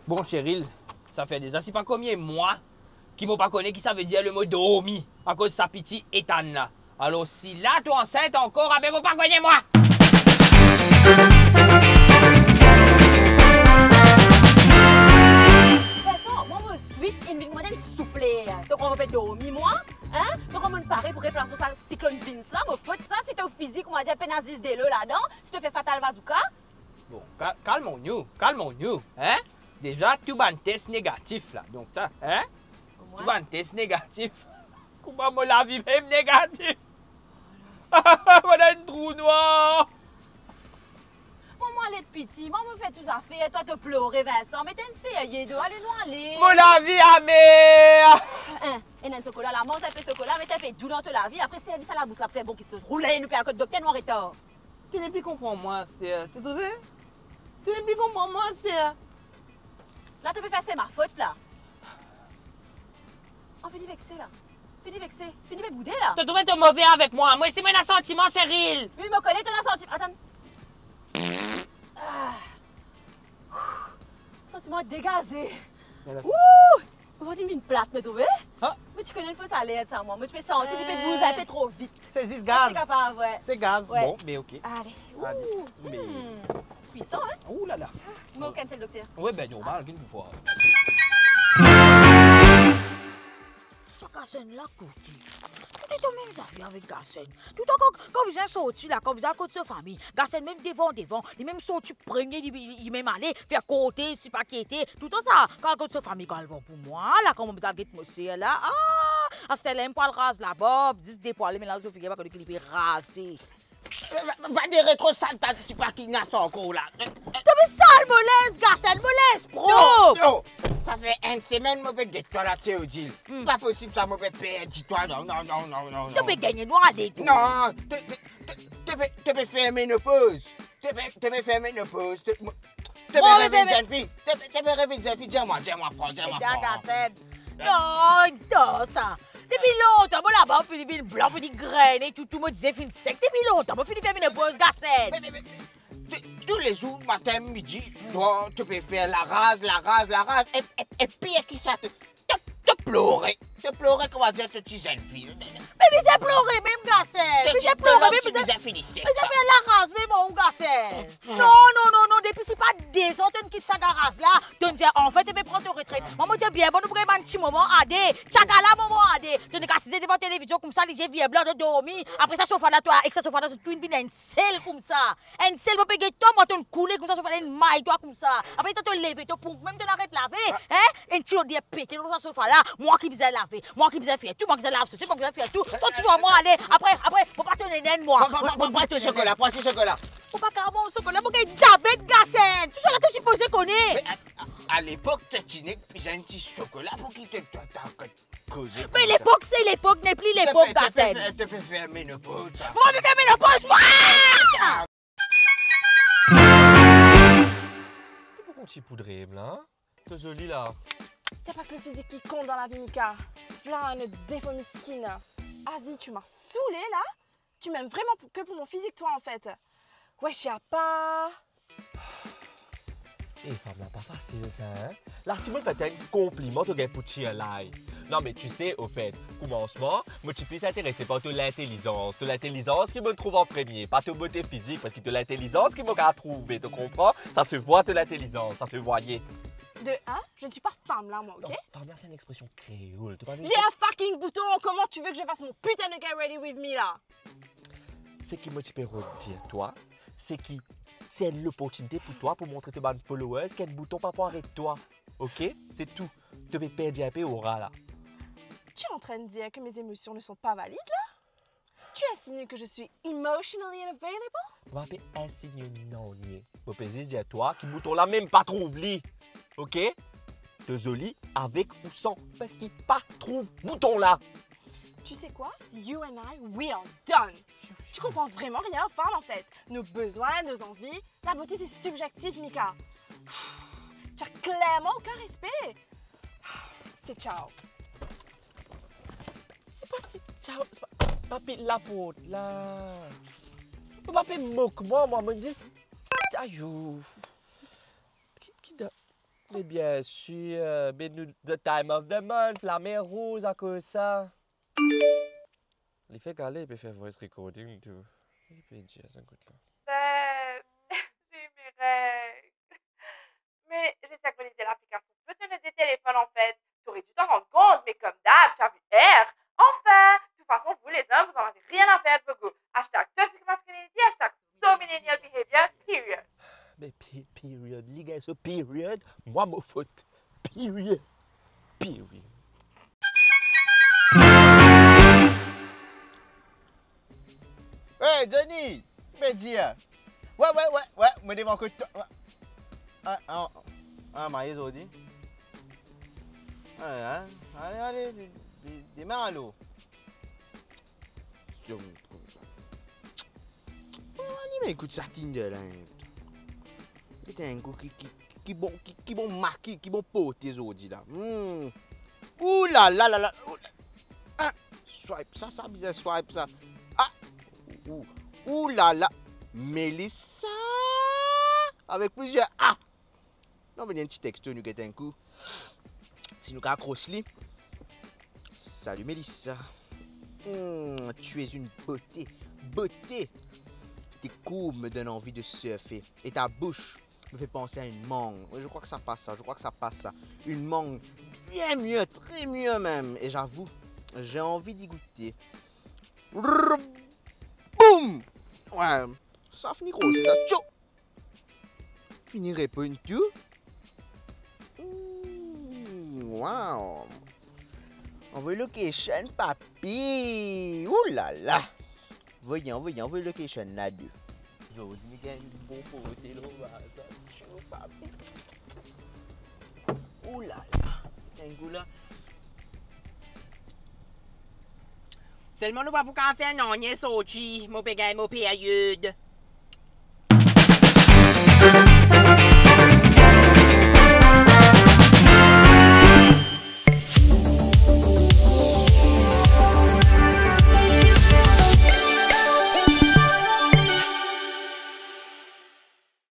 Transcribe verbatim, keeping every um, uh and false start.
Bon, Cheryl, sa fer deza sipa konbien mwa ki mo pa kone ki savedir lemo dormi akoz sa piti Ethan la. Alor, si la to ansint ankor, abe mo pa kone mwa! Vincent, mwa mo swit inn vinn koumand enn soufler. To krwar mo pe dormi mwa? Hein? To krwar mo'nn pare pou replas sa siklonn Vince la? Mo fot sa si to fizik, kouma dir, pena ziz delo ladan, si to fer fatal bazouka? Bon, ka-, kalm ou, kalm ou, hein? Deza, tou bann tes negatif la. Donk sa, hein? Tou bann tes negatif. Kouma mo lavi mem negatif? Mo dan enn trou nwar. Mwa, mo ale piti, mwa, mo fer tou zafer, twa to plore, Vincent. Met enn serye, do, ale nou ale. Mo lavi amer. Hein, ena enn sokola la, manz enn pe sokola, met enn pe dou dan to lavi, apre servi sa labous la pou fer bon kiksoz. Roule, nou pe al kot dokter, nou an retar. To nepli konpran mwa, aster, to trouve? To nepli konpran mwa, aster. La, to pe fer se ma fot la. An, fini vexe la. Fini vexe. Fini pe boude la. To trouve to move avek mwa. Mwa osi mo ena santiman, Cheryl. Wi, mo kone to ena santiman. Atann. Ah. Santiman degaze. Wou! Mo vant inn vinn plat, to trouve? Ah. Mo ti kone enn fos alert sa mwa. Mo ti pe santi li pe bouz inpe tro vit. Se zis gaz. Ah, se kapav, wi. Se gaz. Wi. Bon, be ok. Ale. Ale. Wou! Me... Hmm. Pwisan, hein? Ou la la. Mo cancel dokter. Wi, be normal, ki pou fer. Sa Gasenn la kote? Toutan to mem zafer avek Gasenn. Toutan kan, kan bizin sorti la, kan bizin al kot so fami, Gasenn mem devan, devan, li mem sorti premie, li, li, li mem ale, fer kote, sipa ki ete, toutan sa, kan al kot so fami, kan al bon pou mwa la, kan mo bizin al get mo ser la, ah, aster la, mem pou al raz labarb, zis depwale, me la so figir, pa kone ki li pe raze. Va, va, va dere tro sal ta sipa ki ena sa ankor la. To pe sal mo linz, Gasenn, mo linz prop. Non, non. Sa fer enn semenn mo pe get twa la, Théodile. Hmm. Pa posib sa, mo pe perdi twa. Non, non, non, non, non, non. To pe gagne nou ale tou. Non, to, to, to, to pe, to pe fer menopoz. To pe, to pe fer menopoz. To, mo, to pe revinn zenn fi. To pe, to pe revinn zenn fi. Dir mwa, dir mwa fran, dir mwa fran. Gasenn. Non, non, sa. Depi lontan, mo labarb fini vinn blan, fini grene, tou, tou mo dize finn sek. Depi lontan, mo fini fer menopoz, Gasenn. Me, me, me, tou, toulezour, matin, midi, swar, to pe fer laraz, laraz, laraz. E, e, e pir ki sa, to, to, to plore. To plore, kouma dir, to ti zenn fi. Me bizin plore mem, Gasenn. To ti plore, to ti bizin fini sek, bizin fer laraz mem, ou, Gasenn. Non, non, non, non, depi sipa de zan to'nn kit sa garaz la, to'nn dir, anfin, to pe pran to retret. Mwa, mo dir, bien bon, nou pou gagn bann ti moman a de. Tchakala, moman a de. To'nn asize devan televizion koumsa, lizie vir blan, to dormi. Apre sa, sofa la, twa, ek sa sofa la, zot tou inn vinn enn sel koumsa. Enn sel, mo pe get twa, mwa, to'nn koule koumsa, sofa la inn may twa koumsa. Apre, to, to leve, to ponp, mem to aret lave, hein? Enn ti lodier pete lor sa sofa la, mwa ki bizin lave, mwa ki bizin fer tou, mwa ki bizin lav soset, mwa ki bizin fer tou. Sot tou, mwa ale, apre, apre, mo pa tourn nenn mwa. Pran, pran, pran, pran ti sokola, pran ti sokola. Mo pa kapav manz sokola, mo gagn diabet, Gasenn. Tou sa la to sipoze kone. Me a, a, a lepok, to ti nek bizin ti sokola, pou ki to, to, to, to koze koumsa. Me lepok se lepok, nepli lepok, Gasenn. To pe, to pe fer, to pe fer menopoz, sa. Mo pa pe fer menopoz, mwa! Ki pou kontign pou dream la, hein? To zoli la. Y a pas que le physique qui compte dans la vie, Mika. V'là un autre défaut, miskine. Azi, tu m'as saoulé là. Tu m'aimes vraiment pour, que pour mon physique, toi, en fait. Wesh, y a pas... Eh, fam la pa fasil sa, hein? La, si mo fer twa enn konpliman, to gagn pou tir lay. Non, mais tu sais, au fait, koumansman, mo ti plis interese par to lintelizans. To lintelizans ki mo trouv an premie, pa to bote fizik, parski to lintelizans ki mo kapav trouve, to konpran? Ça se voit, to lintelizans, ça se voyait. De un, je ne suis pas femme là, moi, ok? Non, fam la, c'est une expression créole. To pa... J'ai un fucking bouton, comment tu veux que je fasse mon putain de get ready with me là? Seki mo ti pe rod dir twa, seki se enn loportinite pou twa pou montre to bann followers ki enn bouton pa pou aret twa. Ok? Se tou. To pe perdi inpe aura la. Tu es en train de dire que mes émotions ne sont pas valides là? Tu insinues que je suis emotionally unavailable? Mo pa pe insinie nanye. Mo pe zis dir twa ki bouton la mem pa trouv li. Ok? To zoli avek ou san, parski pa trouv bouton la. Tu sais quoi? You and I, we are done. Tu comprends vraiment rien aux femmes, en fait. Nos besoins, nos envies. La beauté, c'est subjectif, Mika. Tu as clairement aucun respect. C'est ciao. C'est pas si ciao, c'est pas... Pa pe laport la. Mo pa pe mok mwa, mwa, mo zis... Ayo. Ki, ki da... Me bien sir, be nou the time of the month, lamer rouz akoz sa. Li fek ale, li pe fer voice recording tou. Li pe dir sa, kout la. Ben, j'ai mes règles. Mais j'ai synchronisé l'application sur ton autre téléphone en fait. T'aurais dû t'en rendre compte, mais comme d'hab, tu as vu R. Enfin, de toute façon, vous les hommes, vous en avez rien à faire de vos goûts. Hashtag toxic masculinity, hashtag so millennial behavior, period. Me pe-, period, li gagn so period, mwa mo fot. Period. Period. Hey, Johnny! Pe dir. Wi, wi, wi, wi, mo devan kot twa. Wi. Ah, ah, ah, marye zordi. Ah, ah, ale, ale, de-, de-, demin alor. Zom koumsa. Wi, wi, li, me ekout sa Tinder la, hein. Get enn kou ki, ki, ki bon, ki, ki bon maki, ki bon porte zordi la. Hmm. Ooh la la la la. Ooh la. Ah, swipe sa, sa bizin swipe sa. Ah. Ooh. Ooh la la. Melissa. Avek plizier A. Non, vinn enn ti texto, nou get enn kou si nou kapav akros li. Salut Melissa. Hmm, tu es une beauté. Beauté. Tes courbes me donnent envie de surfer. Et ta bouche me fait penser à une mangue. Oui, je crois que ça passe, ça. Je crois que ça passe, ça. Une mangue bien mûre, très mûre même. Et j'avoue, j'ai envie d'y goûter. Boum! Ouais, sa fini gro, se sa. Tchou! Fini reponn tou. Hmm, wow. Envoy location, papi. Ooh la la. Voye, voye, voye location la de. Zordi, li gagn bon porte lor sa. Tchou, papi. Ooh la la. Enn kou la. Selman nou pa pou kapav fer nanye sorti, mo pe gagn mo period.